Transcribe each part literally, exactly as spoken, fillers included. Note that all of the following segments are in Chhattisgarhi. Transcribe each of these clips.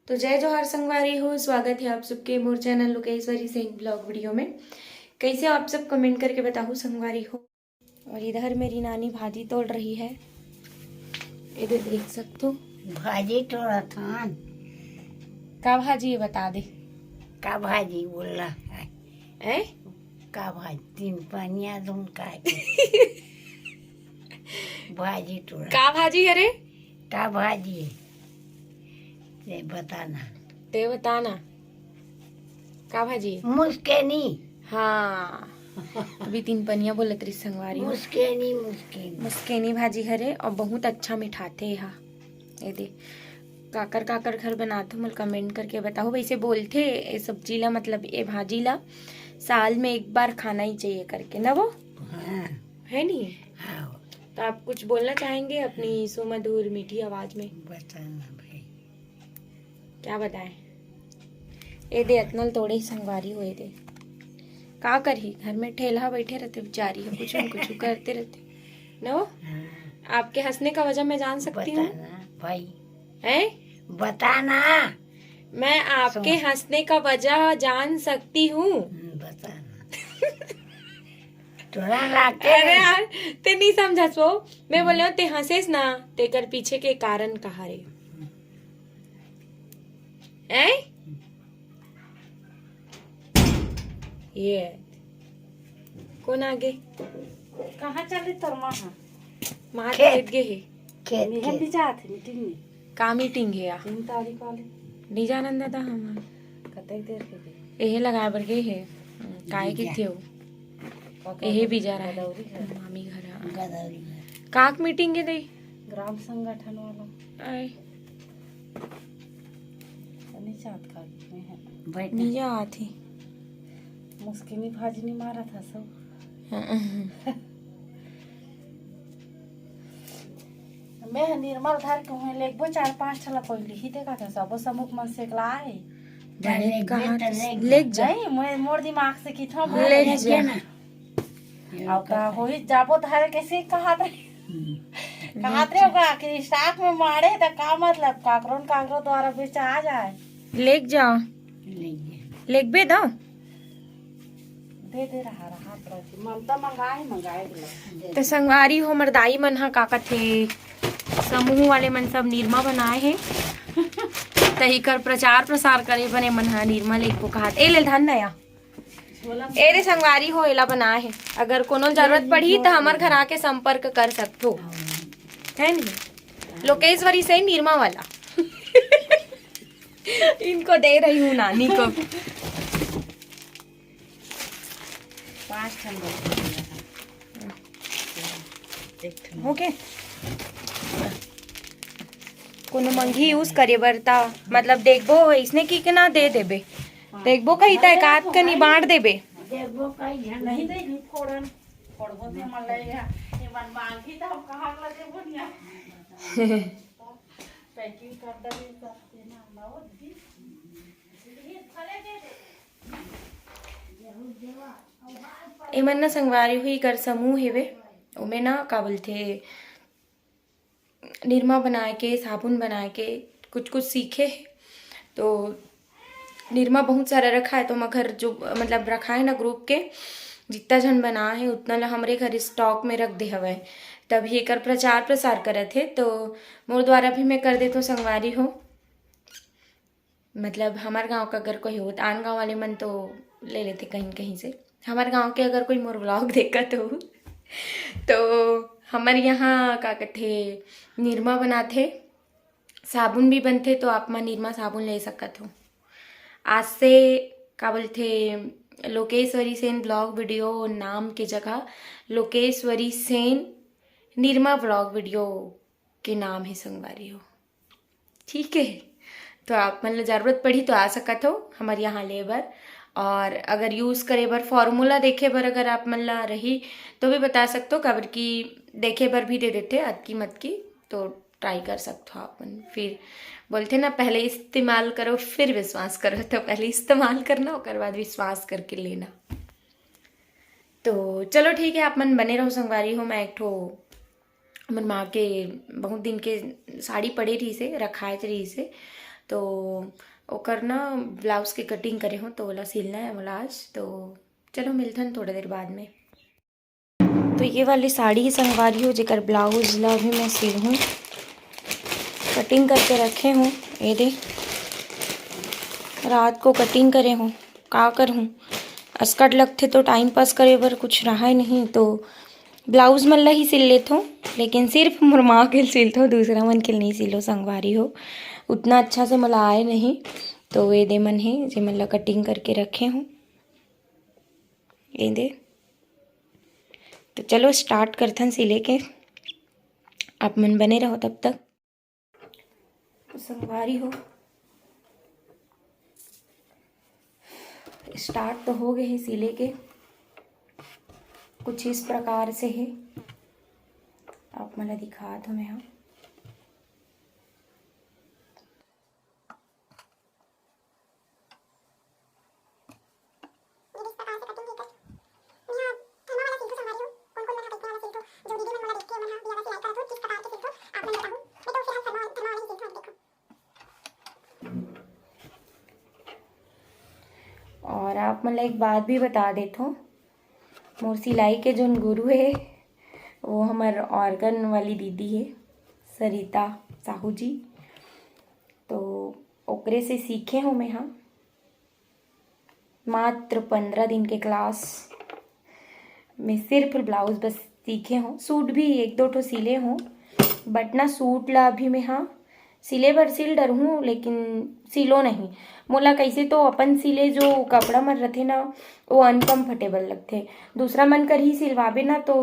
तो जय जोहार संगवारी हो, स्वागत है आप सबके मोर channel Lokeshwari Sen blog video में। कैसे हो आप सब, कमेंट करके बताओ संगवारी हो। और इधर मेरी नानी भाजी तोड़ रही है, इधर देख सकते हो। भाजी तोड़त हन। का भाजी है बता दे। का भाजी बोल रहा है? हैं? का भाजी? तीन पनिया धुन का है? भाजी तोड़ा। का भाजी है रे? का भाजी है? ये बताना। ते बताना। का भाजी? मुस्केनी। हाँ। अभी तीन पनिया बोलत रही संगवारी हो। मुस्केनी, मुस्केनी। मुस्केनी भाजी हरे और बहुत अच्छा मिठाथे हा। ये दे, काकर काकर घर बनाथो, मोला कमेंट करके बताओ। वैसे बोलथे ए सब्जी ला, मतलब ए भाजी ला साल में एक बार खाना ही चाहिए करके ना वो, हाँ। है नी? हाँ। तो आप कुछ बोलना चाहेंगे अपनी सुमधुर मीठी आवाज में? बताना भाई। क्या बताएं? ए दे अतनल तोड़े संगवारी हो, ए दे। का करही, घर में ठेलहा बैठे रहते बेचारी हो, कुछ न कुछ करते रहते। नो? हाँ। आपके हंसने का वजह मैं जान सकती हूँ? बताना भाई। हैं? बताना। मैं आपके सुन। हंसने का वजह जान सकती हूँ? हम्म, बताना। तोरा लागते अरे नहीं। यार, ते नहीं समझस वो। मैं बोले हूँ, ते हंसेस ना, तेकर पीछे के कारण कहा रे? हैं? ये कौन आगे? कहाँ चले तोर माँ? माँ खेत। खेत गे हे। खेत, मेहंदी खेत। जात हे मीटिंग में। का मीटिंग हे या? तीन तारीख वाले। नहीं जानन दादा हम। कतई देर के गे? एहे लगाए बर गे हे। काय बीजा। किथे हो? का एहे कर बीजा रहा है। गदौरी घर। मामी घर, हाँ। गदौरी घर। काक मीटिंग हे दई? ग्राम संगठन वाला। आए। नहीं जात का में है। बैठ। नहीं जात ही। मुस्किनी भाजी नहीं मारा था सब। हाँ। मैं ह निर्मल धर के हुए लेगबो चार पांच ठला कोई लिही देखा था सबो समुख मन से लाए। अरे, कहाँ लेगबे त लेग लेग जा। नहीं, मैं मोर दिमाग से किथों लेग बोले। जा। ना। अब का होई जाबो त हर कैसे कहा था? हम्म। कहा थे का कि स्टॉक में मारे त का मतलब काकरो न काकरो द्वारा बेचा आ जाए। लेग जा। लेग जा। लेगबे दो। दे दे रहा, रहा प्रति ममता मंगाए, मंगाए बोला। तो संगवारी हो, हमर दाई मन ह का कथे, समूह वाले मन सब निरमा बनाए हे। त इकर प्रचार प्रसार करे बने मन ह निरमा लेगबो कहात। ए ले धान नया। ए रे संगवारी हो, एला बनाए हे। अगर कोनो जरूरत पड़ही त हमर घर आके संपर्क कर सकथो। है नहीं? लोकेश्वरी से निरमा वाला। इनको दे रही हूँ नानी को। पाँच ठन बचे हे। एक ठन। ओके। कोनो मंगी यूज करे बर ता, मतलब, देखबो, इसने की के ना दे देबे। देखबो कही ता, एक आध कनी बांट देबे। देखबो कही झन नहीं दे, फोड़न, फोड़बो ते मन लगेगा। ये मन मांगी तो हम कहाँ ला देबो निया। पैकिंग कर देबे सब, तेना लाओ दीदी। एमन ना संगवारी हुई कर समूह हेवे, ओमे ना का बोलथे, निरमा बनाए के, साबुन बनाए के कुछ कुछ सीखे हे। तो निरमा बहुत सारा रखा है, तो मगर जो, मतलब, रखा है ना ग्रुप के, जितना झन बना है उतना ला हमरे घर स्टॉक में रख दे हवय, तभी एकर प्रचार प्रसार करत हे। तो मोर द्वारा भी मैं कर देथों संगवारी हो। मतलब, हमर गांव का अगर कोई होत, आन गांव वाले मन तो ले लेथे कहीं न कहीं से। हमर गांव के अगर कोई मोर व्लॉग देखत हो, तो हमर यहाँ, का कथे, निरमा बनाथे, साबुन भी बनथे, तो आप मन निरमा साबुन ले सकत हो। आज से, का बोलथे, लोकेश्वरी सेन ब्लॉग वीडियो नाम के जगह लोकेश्वरी सेन निरमा ब्लॉग वीडियो के नाम हे संगवारी हो। ठीक है, तो आप मन ला जरूरत पड़ही तो आ सकत हो हमर यहाँ ले बर। और अगर यूज करे बर, फॉर्मूला देखे बर अगर आप मन ला रही तो भी बता सकत हो, काबर कि देखे बर भी दे देथे अतकी मतकी, तो ट्राई कर सकत हो आप मन। फिर बोलथे ना, पहले इस्तेमाल करो फिर विश्वास करो, तो पहले इस्तेमाल करना, ओकर बाद विश्वास करके लेना। तो चलो ठीक है, आप मन बने रहो संगवारी हो। मैं एक ठो हमर माँ के बहुत दिन के साड़ी पड़े रहिस हे, रखाए रहिस हे, तो ओकर ना ब्लाउज के कटिंग करे हों, तो ओला सिलना है मोला आज। तो चलो मिलथन थोड़ा देर बाद में। तो ये वाली साड़ी संगवारी हो, जेकर ब्लाउज ला भी मैं सिलहूँ, कटिंग करके रखे हूँ। ये दे, रात को कटिंग करे हूँ, का करहूँ, अस्कट लगथे तो टाइम पास करे बर कुछ रहा नहीं, तो ब्लाउज मन ला ही सिल लेथों, लेकिन सिर्फ मोर माँ के सिलथों, दूसरा मन के नहीं सिलो संगवारी हो। उतना अच्छा से मोला आए नहीं। तो ये दे मन हे, जे मन ला कटिंग करके रखे हूँ। ये दे, तो चलो स्टार्ट करथन सिले के, आप मन बने रहो तब तक। तो संगवारी हो, स्टार्ट तो हो गए हे सिले के, कुछ इस प्रकार से हे, आप मन ला दिखात हौं मैं हा। ये इस प्रकार से कटिंग की कर। मैं हा थर्मा वाला सिलथों संगवारी हो, कोन कोन मन हा कइसने वाला सिलथों, जो दीदी मन मोला देख के मन हा भी वाला सिलाई करत हो, किस प्रकार के सिलथों, आप मन बताहू। मैं तो फिलहाल थर्मा, थर्मा वाला ही सिलथों, अभी देखो। और आप मन ला एक बात भी बता देथों, मोर सिलाई के जोन गुरु हे, वो हमर ऑर्गन वाली दीदी हे, सरिता साहू जी। तो ओकरे से सीखे हूँ मैं हा। मात्र पंद्रह दिन के क्लास में सिर्फ ब्लाउज बस सीखे हूँ। सूट भी एक दो ठो सिले हूँ, बट ना सूट ला भी मैं हा सिले बर सिल डरहूँ, लेकिन सिलो नहीं। मोला कैसे तो अपन सिले जो कपड़ा मन रथे ना, वो अनकम्फर्टेबल लगथे। दूसरा मन कर ही सिलवाबे ना तो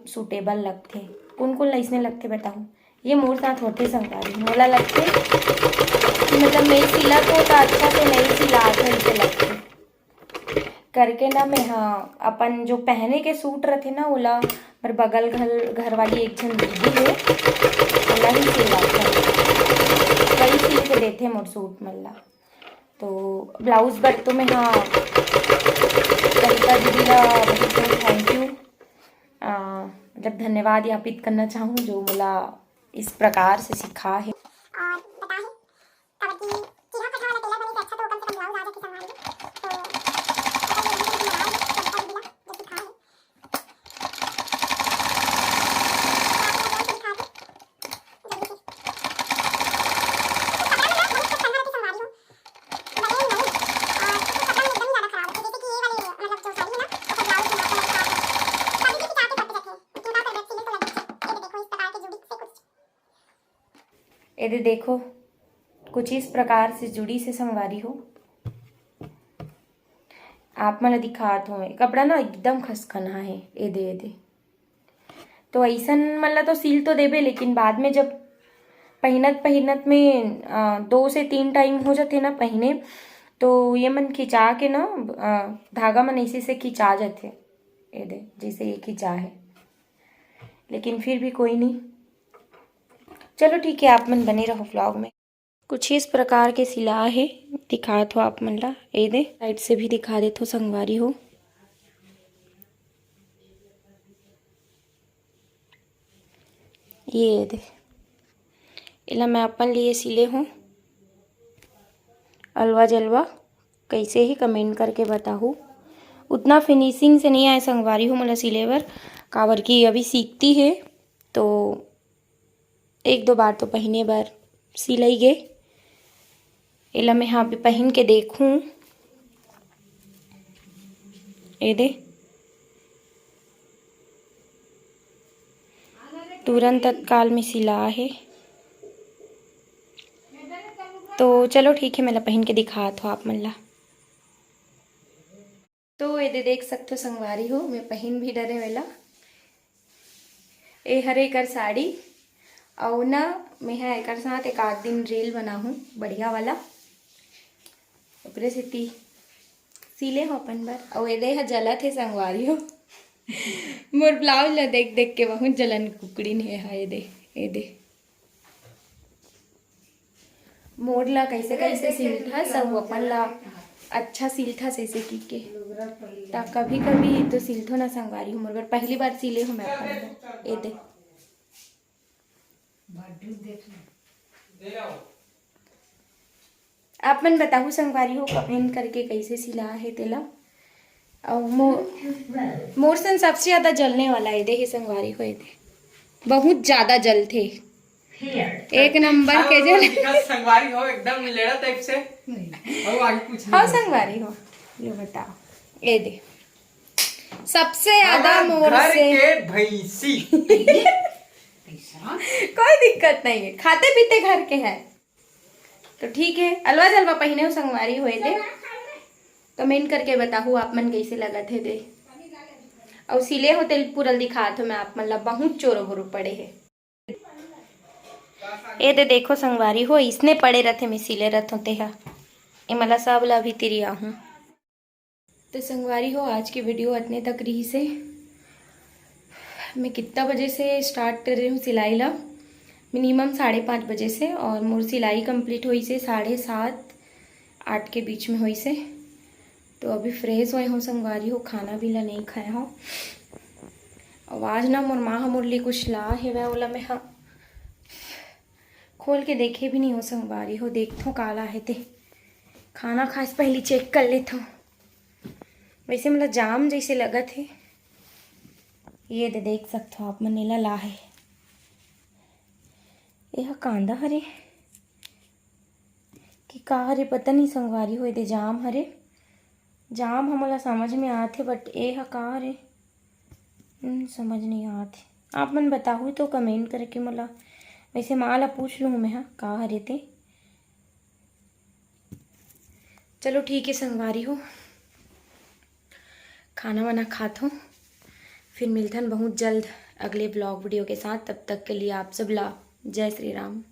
सूटेबल लगथे। कुन कुन ला अइसने लगथे बताहू? ये मोर साथ होथे संगवारी। मोला लगथे कि मतलब मैं सिलत हो तो अच्छा से नहीं सिलात हो, ऐसे लगथे। करके ना मैं हा अपन जो पहने के सूट रथे ना, ओला मोर बगल घर, घर वाली एक झन दीदी हे, ओला ही सिलवात हूँ। वही सिल के देथे मोर सूट मन ला। तो ब्लाउज बर तो मैं हा सरिता दीदी ला बहुत बहुत थैंक यू, मतलब धन्यवाद यापित करना चाहूँ, जो मोला इस प्रकार से सिखा हे। और बताए काबर कि चिरहा फटहा वाला टेलर बने से अच्छा तो कम से कम ब्लाउज आ जाथे संगवारी। तो पता नहीं, मुझे भी आ रही है, तो बता दीजिए ना, जो सिखाए हैं। तो आप लोग जल्दी से दिखा दे, जल्दी से। तो कपड़ा में ना बहुत कुछ करना रहता संगवारी हो, बने ही नहीं। और कुछ कपड़ा में एकदम ही ज़्यादा खराब होती है, जैसे कि ये वाले, मतलब जो साड़ी है ना, उसका ब्लाउज में आपको लग रहा है, कभी भी खिंचा के फट जाते हैं, लेकिन क्या कर, सिले तो लग जाते हैं। ये देखो, इस प्रकार के जुड़ी से कुछ एदे देखो, कुछ इस प्रकार से जुड़ी से संगवारी हो। आप मन ल दिखात हों, कपड़ा ना एकदम खसखना हे। एदे, एदे। तो अइसन मन ल तो सिल तो देबे, लेकिन बाद में जब पहिनत, पहिनत में, अ, दो से तीन टाइम हो जाथे ना पहिने, तो ये मन खिंचा के ना, अ, धागा मन ऐसे से खिंचा जाथे। एदे, जैसे ये खिंचा हे। लेकिन फिर भी कोई नहीं। चलो ठीक है, आप मन बने रहो व्लॉग में। कुछ इस प्रकार के सिला हे, दिखात हो आप मन ला। एदे, साइड से भी दिखा देथो संगवारी हो। ये दे, एला मैं अपन लिए सिले हूँ। अलवा जलवा कैसे ही कमेंट करके बताहू। उतना फिनिशिंग से नहीं आए संगवारी हो मोला सिले बर, काबर कि अभी सीखती है, तो एक दो बार तो पहिने बर सिलई गे। एला मैं हा अभी पहिन के देखूं। ए दे, तुरंत तत्काल में सिला हे। तो चलो ठीक है, मैं ला पहिन के दिखात हो आप मन ला। तो एदे देख सकथो संगवारी हो, मैं पहिन भी डरे वेला। ए हरे एकर साड़ी, अउ ना मेहा एकर साथ एक आध दिन रील बनाहूँ बढ़िया वाला, ओकरे सेती सिले हो अपन बर। अउ एदे ह जलत हे संगवारी हो। मोर ब्लाउज ला देख देख के बहुत जलन कुकड़िन हे हा। एदे, एदे। मोर ला कैसे कैसे सिलथस, अउ अपन ला अच्छा सिलथस ऐसे की के, ता कभी कभी तो सिलथो ना संगवारी हो मोर बर। पहली बार सिले हो मैं अपन बर। ए दे। भड्डू देख ले। आप मन बताहू संगवारी हो कमेंट करके कैसे सिला हे तेला। अउ मो-, मोर सन सबसे ज्यादा जलने वाला ये दे हे संगवारी हो, ये दे बहुत ज्यादा जलथे। एक नंबर के जल। दिखा संगवारी हो एकदम लेड़ा टाइप से। अउ आगे कुछ हाँ नहीं। संगवारी हो, ये बताओ, ये दे सबसे ज्यादा हमार मोर घर से के भैंसी। कोई दिक्कत नहीं है, खाते पीते घर के है। तो ठीक है, अलवा जलवा पहिने हो संगवारी होए दे, कमेंट करके बताहू आप मन कैसे लगत हे दे। अउ सिले हो तेल पूरल दिखात हो मैं आप मन ला, बहुत चोरो बोरो पड़े हे। ए दे देखो संगवारी हो, इसने पड़े रथे, मैं सिले रथों तेहा। ए मला सब ला अभी तिरिया हूँ। तो संगवारी हो, आज की वीडियो अतने तक रही से। मैं कितना बजे से स्टार्ट कर रही हूँ सिलाई ला? मिनिमम साढ़े पाँच बजे से, और मोर सिलाई कंप्लीट होई से साढ़े सात आठ के बीच में होई से। तो अभी फ्रेश होए हो संगवारी हो, खाना भी ला नहीं खाए हो। आवाज ना मोर माँ ह मोर लिए कुछ ला हेवै, ओला मैं हा खोल के देखे भी नहीं हो संगवारी हो। देखथो काला हे ते, खाना खाए से पहले चेक कर लेथो। वैसे मोला जाम जैसे लगत हे। ये दे देख सकथो आप मन, एला ला हे। ये ह कांदा हरे कि का हरे, पता नहीं संगवारी हो, ये दे जाम हरे। जाम हमला समझ में आथे, बट ए ह का हरे, हम्म, समझ नहीं आथे। आप मन बताहू तो कमेंट करके मोला। वैसे माँ ला पूछ लूँ मैं हा का हरे ते। चलो ठीक है संगवारी हो, खाना वाना खात हो, फिर मिलथन बहुत जल्द अगले ब्लॉग वीडियो के साथ। तब तक के लिए आप सब ला जय श्री राम।